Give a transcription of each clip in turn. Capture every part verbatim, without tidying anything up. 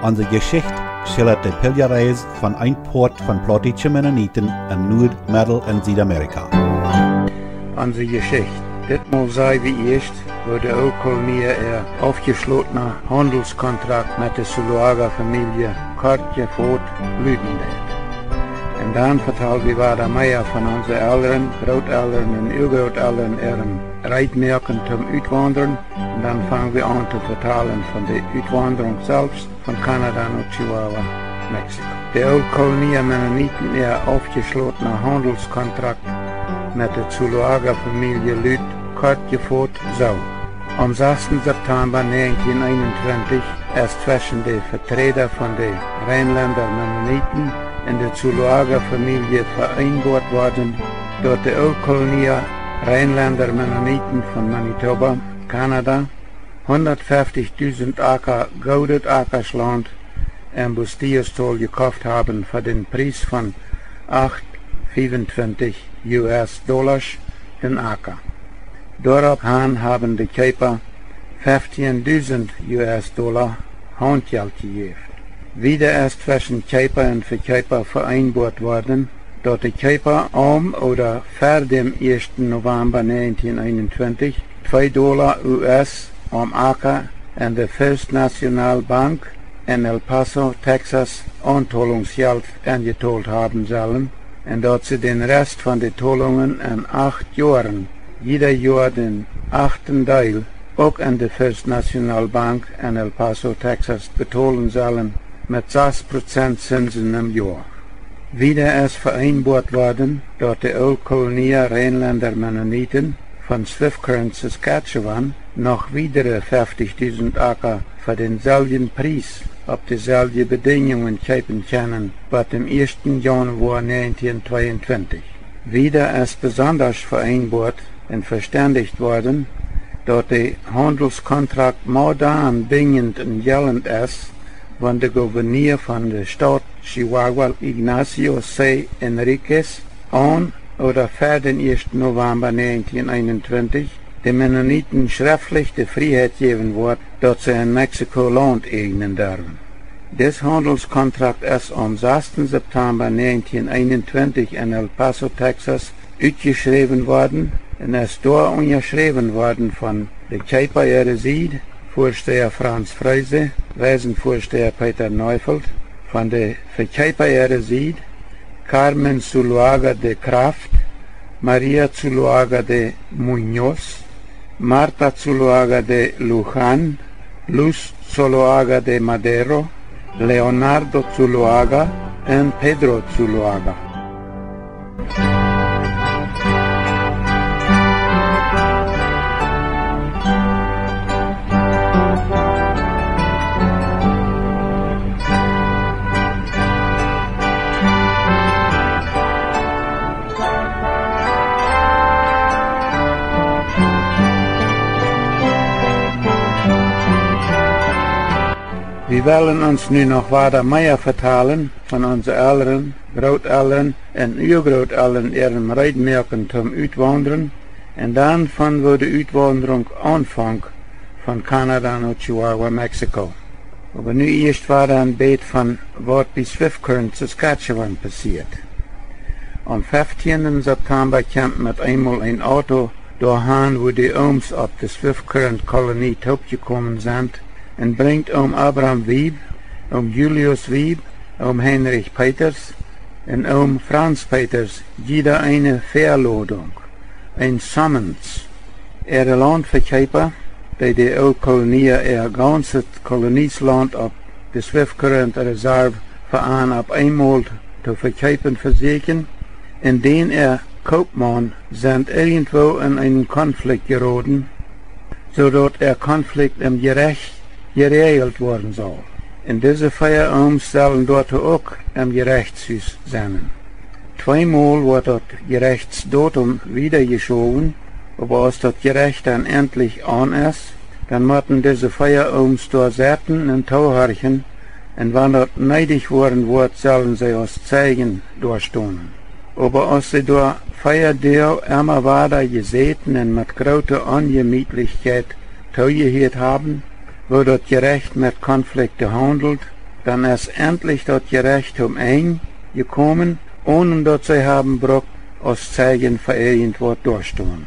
Onse Jeschicht schildat de Piljareis von een Poat von plautdietsche Mennoniten en Nuad-, Meddel- un Siedamerika. Onse Jeschicht. Ditmol saj wie ieescht, woo de Ooltkolonia äa aufjeschlotna Haundelskontrakt met de Zuloaga Famielje kort jefot luden deit. Un dan vetal wie wada mea von onse Elren, Grootelren un Uagrootelren äarem Reedmoaken toom Utwaundren. Un dan fang wie aun to vetalen von de Utwaundrunk selfst von Kanada no Chihuahua, Mexiko. De Ooltkolonia Mennoniten äa aufjeschlotna Haundelskontrakt met de Zuloaga Famielje lut kort jefot soo. Aum sassten September näajentieen eenuntwintich es tweschen de Veträda von de Reinlenda Mennoniten un de Zuloaga Famielje ve'eenboat worden, daut de Ooltkolonia Reinlenda Mennoniten von Manitoba, Kanada, hundatfeftichdusent Aka goodet Akaschlaunt en Bustillos-Tol jekoft haben fa dän Pries von acht fiefuntwintich U S Dollasch dän Aka. Doaropp han haben de Kjeepa feftieen dusent U S Dolla Hauntjelt jejäft. Wieda es tweschen Kjeepa un Vekjeepa ve'eenboat worden, daut de Kjeepa aum ooda ver däm ieeschten November näajentieen eenuntwintich twee Dolla U S aum Aka en de First National Bank en El Paso, Texas, Auntolungsjelt enjetolt haben sellen, un daut see dän Rest von de Tolungen en acht Joaren, jieda Joa dän achten Deel, uk en de First National Bank en El Paso, Texas, betolen sellen met sas Prozent Zinsen em Joa. Wieda es ve'eenboat worden, daut de Ooltkolonia Reinlenda Mennoniten von Swift Current, Saskatchewan, noch wiedre feftichdusent Aka fa dänselwjen Pries opp deselwje Bedinjungen kjeepen kjennen, bat däm ieeschten Jaunwoa näajentieen tweeuntwintich. Wieda es besondasch ve'eenboat un vestendicht worden, daut de Haundelskontrakt mau dan binjent un jelent es, wan de Gouverneur von de Staut Chihuahua, Ignacio C. Enriquez, aun ooda ver dän ieeschten November näajentieen eenuntwintich de Mennoniten schreftlich de Frieheit jäwen woat, daut see en Mexiko Launt äjnen derwen. Dis Haundelskontrakt es aum sassten September näajentieen eenuntwintich en El Paso, Texas, utjeschräwen worden un es doa unjaschräwen worden von de Kjeepa äare Sied, Väasteha Franz Freese, Weisenväasteha Peter Neufeld, von de Vekjeepa äare Sied, Carmen Zuloaga de Kraft, Maria Zuloaga de Muñoz, Marta Zuloaga de Luján, Luz Zuloaga de Madero, Leonardo Zuloaga un Pedro Zuloaga. Wie wellen ons nu noch wada mea vetalen von onse Elren, Grootelren un Uagrootelren äarem Reedmoaken toom Utwaundren un dan von woo de Utwaundrunk aunfonk von Kanada no Chihuahua, Mexiko. Oba nu ieescht wada een bät von waut bie Swift Current, Saskatchewan passieet. Aum feftieenden September kjemt met eemol een Auto doahan, wua de Ooms opp de Swift Current Kolonie toopjekomen sent, un brinjt Oom Abram Wiebe, Oom Julius Wiebe, Oom Heinrich Peters un Oom Franz Peters jieda eene Velodunk, een summons. Äare Launtvekjeepa, dee de Ooltkolonia äa gaunzet Kolonielaunt opp de Swift Current Reserve fa an opp eemol to vekjeepen vesieekjen, un dän äa Koopmaun sent irjentwoo en eenen Konflikt jeroden, soo daut äa Konflikt em Jerecht jeräajelt woaren saul. Un dise vea Ooms sellen doatoo uk em Jerechtshus sennen. Tweemol woat daut Jerechtsdatum wieda jeschowen, oba aus daut Jerecht dan entlich aun es, dan motten dise vea Ooms doa setten un toohorchen, un wan daut needich woaren woat, sellen see aus Zeijen doastonen. Oba aus see doa vea Doag emma wada jesäten un met groote Onjemietlichkjeit toojehieet haben, woo daut Jerecht met Konflikte haundelt, Dan es entlich daut Jerecht toom Enj jekomen, onen daut see haben brukt aus Zeijen fa irjentwaut doastonen.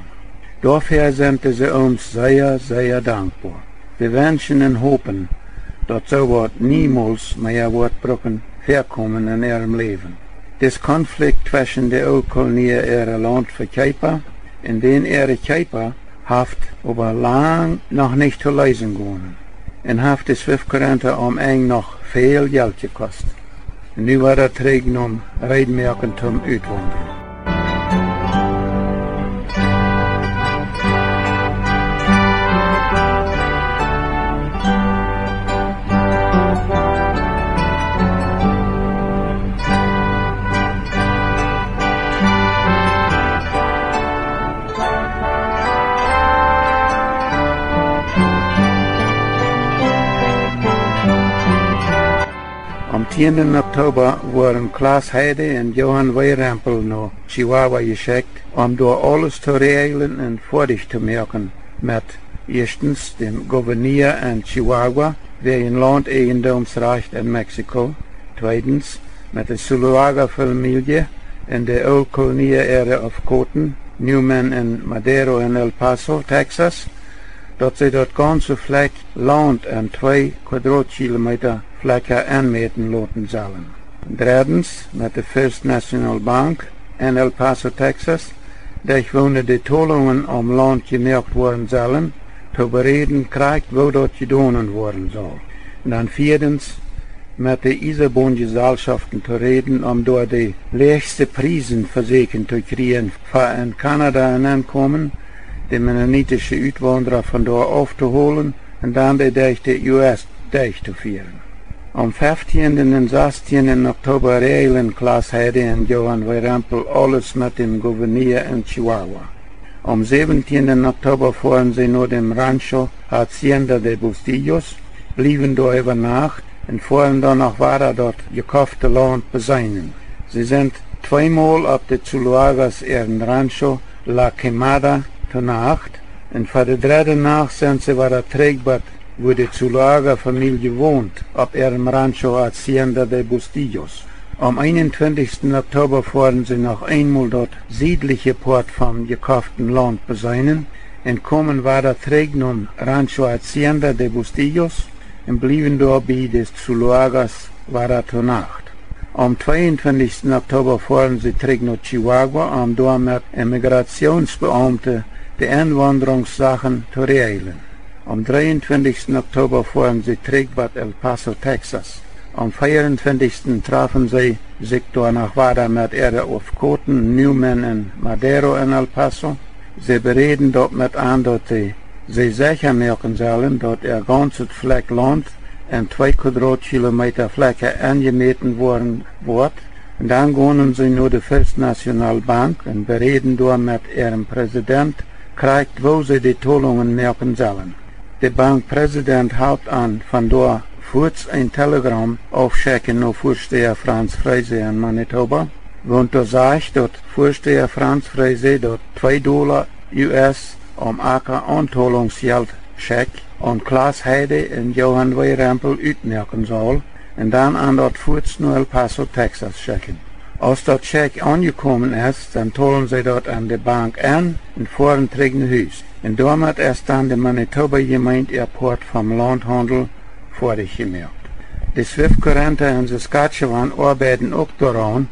Doafäa sent dise Ooms sea, sea dankboa. See wenschen un hopen, daut soo waut niemols mea woat bruken väakomen en äarem Läwen. Dis Konflikt tweschen de Ooltkolonia äare Launtvekeepa un dän äare Kjeepa haft oba lang noch nich to leesen gonen un haft de Swift Currenta aum Enj noch väl Jelt jekost. Nu wada trigj nom reedmoaken toom utwaundren. Aum tieenden Oktoba worden Klaas Heide un Johan W. Rempel no Chihuahua jeschekjt, om doa aules to räajlen un foadich to moaken met, ieeschtens, däm Gouverneur en Chihuahua wäajen Launtäjendoomsrajcht en Mexiko, tweedens, met de Zuloaga Famielje un de Ooltkolonia äare Aufkoten, Newman un Madero en El Paso, Texas, daut see daut gaunze Flakj Launt en twee Quadratkilomeeta Flakja enmäten loten sellen. Dreddens, met de First National Bank en El Paso, Texas, derch woone de Tolungen aum Launt jemoakt woaren sellen, to beräden krakjt woo daut jedonen woaren saul. Un dan vieedens, met de Iesaboonjesalschoften to räden, om doa de läachste Priesen vesäkjen to kjrieen, fa en Kanada nenkomen, de mennonitische Utwaundra von doa auftoholen un dan dee derch de U S derchtofieren. Aum feftieenden un sastieenden Oktoba räajlen Klaas Heide un Johan W. Rempel aules met däm Gouverneur en Chihuahua. Aum säwentieenden Oktoba foaren see no däm Rancho Hacienda de Bustillos, bliewen doa äwa Nacht un foaren dan noch wada daut jekofte Launt beseenen. See sent tweemol opp de Zuloagas äaren Rancho La Quemada to Nacht, un fa de dredde Nacht sent see wada trigj bat wua de Zuloaga Famielje wont, opp äarem Rancho Hacienda de Bustillos. Aum eenuntwintichsten Oktoba foaren see noch eemol daut siedliche Poat vom jekoften Launt beseenen un komen wada trigj nom Rancho Hacienda de Bustillos un bliewen doa bie de Zuloagas wada to Nacht. Aum tweeuntwintichsten Oktoba foaren see trigj no Chihuahua, om doa met Immigrationsbeaumte de Enwaundrungssachen to räajlen. Aum dreeuntwintichsten Oktoba foaren see trigj bat El Paso, Texas. Aum veeuntwintichsten trafen see sikj doa noch wada met äare Aufkoten Newman un Madero en El Paso. See beräden daut met an, daut see, see secha moaken sellen, daut äa gaunzet Flakj Launt en twee Quadratkilomeeta Flakja enjemäten woaren woat. Un dan gonen see no de First National Bank un beräden doa met äarem President krakjt woo see de Tolungen moaken sellen. De Bankpresident halpt an, von doa fuaz een Telegram aufschekjen no Väasteha Franz Frese en Manitoba, waut doa sajcht, daut Väasteha Franz Frese daut twee Dolla U S aum Acka Auntalungsjelt Schekj aun Klaas Heide un Johan W. Rempel utmoaken saul un dan an daut fuaz no El Paso, Texas schekjen. Aus daut Schekj aunjekomen es, dan tolen see daut aun de Bank en un foaren trigj no Hus. Un doamet es dan de Manitoba Jemeent äa Poat vom Launthaundel foadich jemoakt. De Swift Currenta en Saskatchewan oabeiden uk doaraun,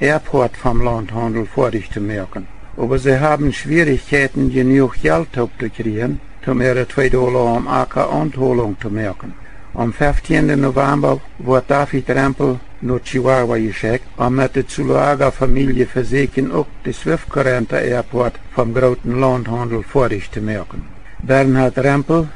äa Poat vom Launthaundel foadich to moaken. Oba see haben Schwierichkjeiten, jenuach Jelt toop to kjrieen, om äare twee Dolla aum Acka Auntolung to moaken. Aum feftieenden November woat David Rempel no Chihuahua jeschekjt, om met de Zuloaga Famielje vesäkjen uk de Swift Currenta äa Poat vom grooten Launthaundel foadich to moaken. Bernhard Rempel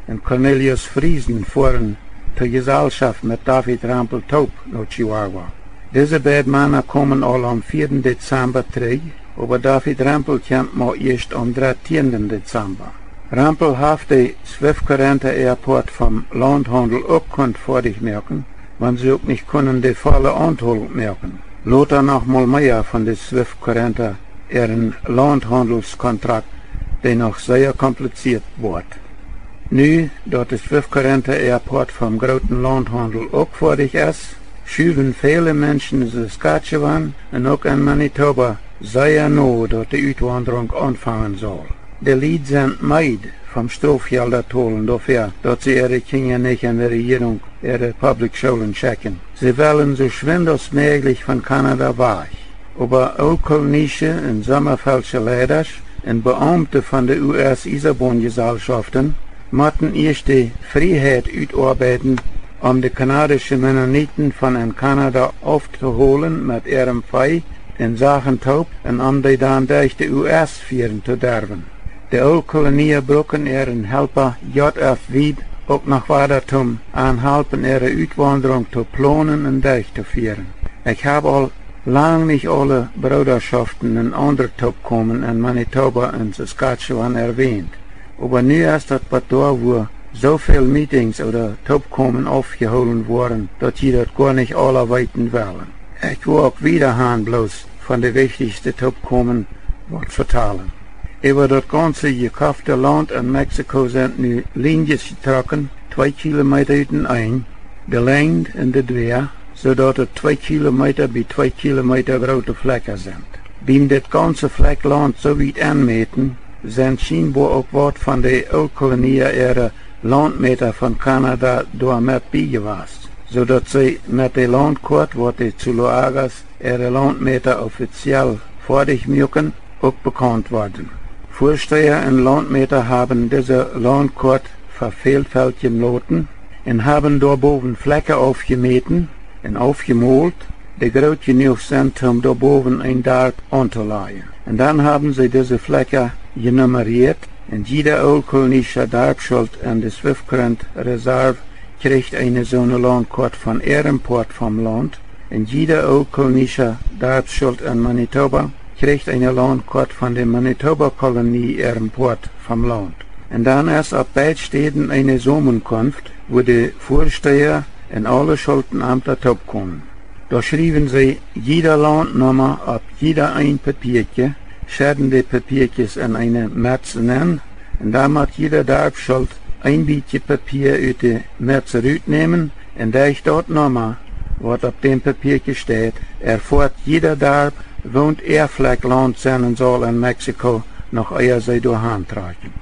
un Cornelius Friesen foaren to Jesalschoft met David Rempel toop no Chihuahua. Dise beid Mana komen aul aum vieeden Dezamba trigj, oba David Rempel kjemt mau ieescht aum drettieenden Dezamba. Rempel haft de Swift Currenta äa Poat vom Launthaundel uk kunt foadich moaken, wan see uk nich kunnen de volle Auntolung moaken. Lota noch mol mea von de Swift Currenta äaren Launthaundelskontrakt, dee noch sea kompliziert woat. Nu daut de Swift Current Airport vom grooten Launthaundel uk foadich es, schuwen väle Menschen en Saskatchewan un uk en Manitoba sea no daut de Utwaundrunk aunfangen saul. De Lied sent meed vom Strofjelda tolen doafäa daut see äare Kjinja nich en de Rejierunk äare Public Schoolen schekjen. See wellen soo schwind aus mäajlich von Kanada wajch. Oba Ooltkolonische un Sommafeldsche Leidasch un Beaumte von de U S Iesaboonjesellschoften motten ieescht de Frieheit utoabeiden, om de kanadische Mennoniten von en Kanada auftoholen met äarem Vee un Sachen toop un om dee dan derch de U S fieren to derwen. De Ooltkolonia bruken äaren Helpa J F Wiebe uk noch wada toom an halpen äare Utwaundrunk to plonen un derch to fieren. Ekj hab aul lang nich aule Broodaschoften un aundre Toopkomen en Manitoba un Saskatchewan erwänt. Oba nu es daut waut doa wua soo väl Meetings ooda Toopkomen aufjehoolen woaren daut jie daut goa nich aula weeten wellen. Ekj woa uk wieda han bloos von de wichtichste Toopkomen waut vetalen. Äwa daut gaunse jekofte Launt en Mexiko sent nu Lienjes jetrocken, twee Kilometa uteneen, de Lenjd un de Dwäa, soo daut et twee Kilometa bie twee Kilometa groote Flekja sent. Biem dit gaunse Flekj Launt soo wiet enmäten, sent schienboa uk waut von de Ooltkolonia äare Launtmäta von Kanada doa met bie jewast, soo daut see met de Launtkoat waut de Zuloagas äare Launtmäta offiziell foadich muaken, uk bekaunt worden. Väasteja un Launtmäta haben dise Launtkoat veväl Feldjen loten un haben doa bowen Flekja aufjemäten un aufjemolt, dee groot jenuach sent toom doa bowen een Darp auntolajen. Un dan haben see dise Flekja jenumerieet un jieda Ooltkolonischa Darpsschult en de Swift Current Reserve kjricht eene soone Launtkoat von äarem Poat vom Launt un jieda Ooltkolonischa Darpsschult en Manitoba kjricht eene Launtkoat von de Manitoba Kolonie äarem Poat vom Launt. Un dan es opp beid Städen eene Samenkunft, wua de Väasteja un aule Schultenamta toopkomen. Doa schriewen see jieda Launtnumma opp jieda een Papiakje, schedden de Papiakjes en eene Metz nenn, un dan mott jieda Darpsschult een bät Papia ut de Metz rutnämen un derch daut Numma waut opp däm Papiakje steit erfoat jieda Darp woont äa Flekj Launt sennen saul en Mexiko, noch ea see doa han trakjen.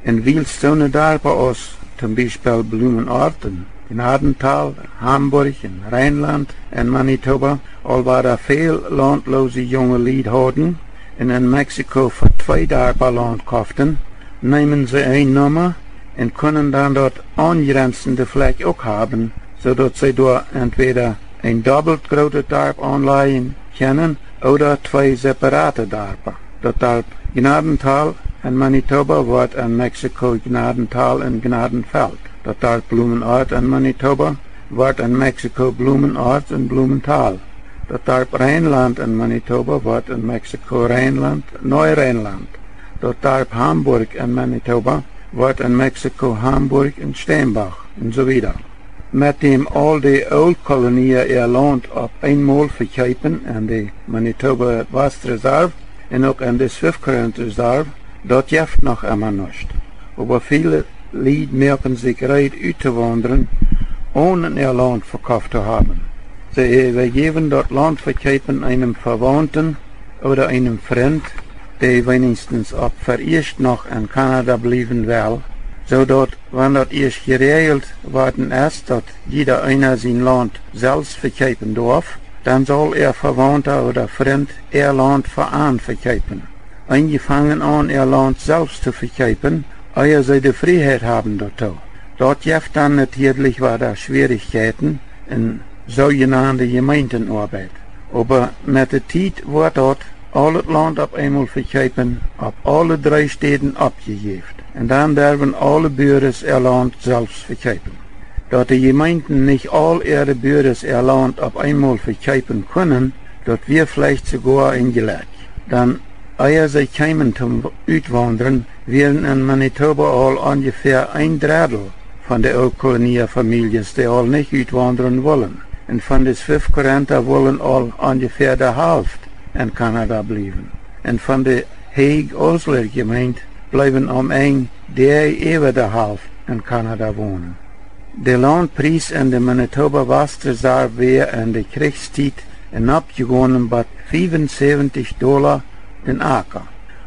Un wiels soone Darpa aus toom Biespel Blumenort un Gnadental, Hamburg un Reinland un Manitoba aul wada väl launtloose junge Lied hauden un en Mexiko fa twee Darpa Launt koften, neemen see een Numma un kunnen dan daut aunjrenzende Flekj uk haben, soo daut see doa entwäda een dobbelt grootet Darp aunlajen kjennen ooda twee separate Darpa. Daut Darp Gnadental en Manitoba woat en Mexiko Gnadental un Gnadenfeld. Daut Darp Blumenort en Manitoba woat en Mexiko Blumenort un Blumental. Daut Darp Reinland en Manitoba woat en Mexiko Reinland, Neu-Reinland. Daut Darp Hamburg en Manitoba woat en Mexiko Hamburg un Steinbach un soo wieda. Met däm aul de Ooltkolonia äa Launt opp eenmol vekjeepen en de Manitoba West Reserve un uk en de Swift Current Reserve, daut jeft noch emma nuscht. Oba väle Lied moaken sikj reed uttowaundren, onen äa Launt vekoft to haben. See äwajäwen daut Launtvekjeepen eenem Vewaunten ooda eenem Frint, dee weenichstens opp veieescht noch en Kanada bliewen well, soo daut wan daut ieescht jeräajelt worden es daut jieda eena sien Launt selfst vekjeepen doaf, dan saul äa Vewaunta ooda Frint äa Launt fa an vekjeepen. Eenje fangen aun äa Launt selfst to vekjeepen, ea see de Frieheit haben doatoo. Daut jeft dan natieedlich wada Schwierichkjeiten un soojenande Jemeentenoabeit. Oba met de Tiet woat daut aul daut Launt opp eenmol vekjeepen opp aule dree Städen oppjejäft un dan derwen aule Buares äa Launt selfst vekjeepen. Daut de Jemeenten nich aul äare Buares äa Launt opp eenmol vekjeepen kunnen, daut wia veleicht soogoa een Jlekj. Dan ea see kjeemen toom Utwaundren, wieren en Manitoba aul onjefäa een Dreddel von de Ooltkolonia Famieljes dee aul nich utwaundren wullen. Un von de Swift Currenta wullen aul onjefäa de Halft en Kanada bliewen. Un von de Hague Osler Jemeent bleewen om Enj dee äwa de Halft en Kanada wonen. De Launtpries en de Manitoba Wastreserw wia en de Kjrichstiet enopjegonen bat fiefunsäwentich Dolla den Acka.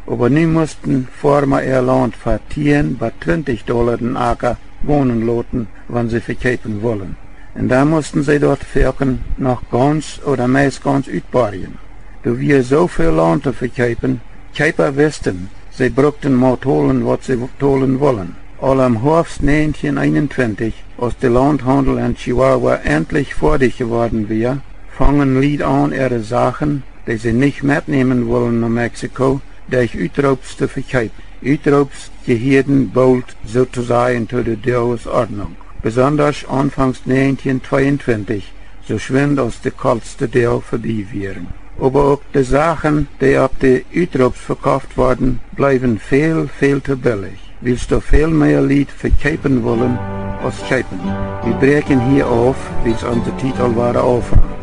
Oba nu musten Foarma äa Launt fa tieen bat twintich Dolla den Acka wonen loten, wan see vekjeepen wullen. Un dan musten see daut foaken noch gaunz ooda meist gaunz utborjen. Doa wia soo väl Launt to vekjeepen, Kjeepa wisten, see brukten mau tolen, waut see tolen wullen. Aul em Hoafst näajentieen eenuntwintich, aus de Launthaundel en Chihuahua entlich foadich jeworden wia, fungen Lied aun, äare Sachen, dee see nich metnämen wullen no Mexiko, derch Utroops to vekjeepen. Utroops jehieeden boolt, soo to sajen, to de Doagesordnunk, besondasch aunfangs näajentieen tweeuntwintich, soo schwind aus de kolste Doag vebie wieren. Oba uk de Sachen, dee opp de Utroops vekoft worden, bleewen väl, väl to billich, wiels doa väl mea Lied vekjeepen wullen aus kjeepen. Wie bräakjen hia auf, wiels onse Tiet aul wada aufrant.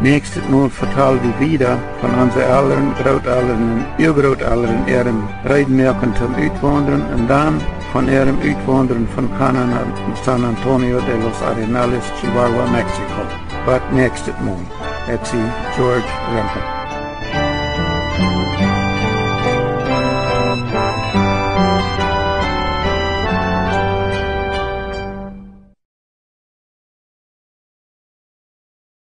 Näakjstet Mol vetal wie wieda von onse Elren, Grootelren un Uagrootelren äarem Reedmoaken toom Utwaundren un dan von äarem Utwaundren von Kanada no San Antonio de los Arenales, Chihuahua, Mexiko. Bat näakjstet Mol, ekj sie George Rempel.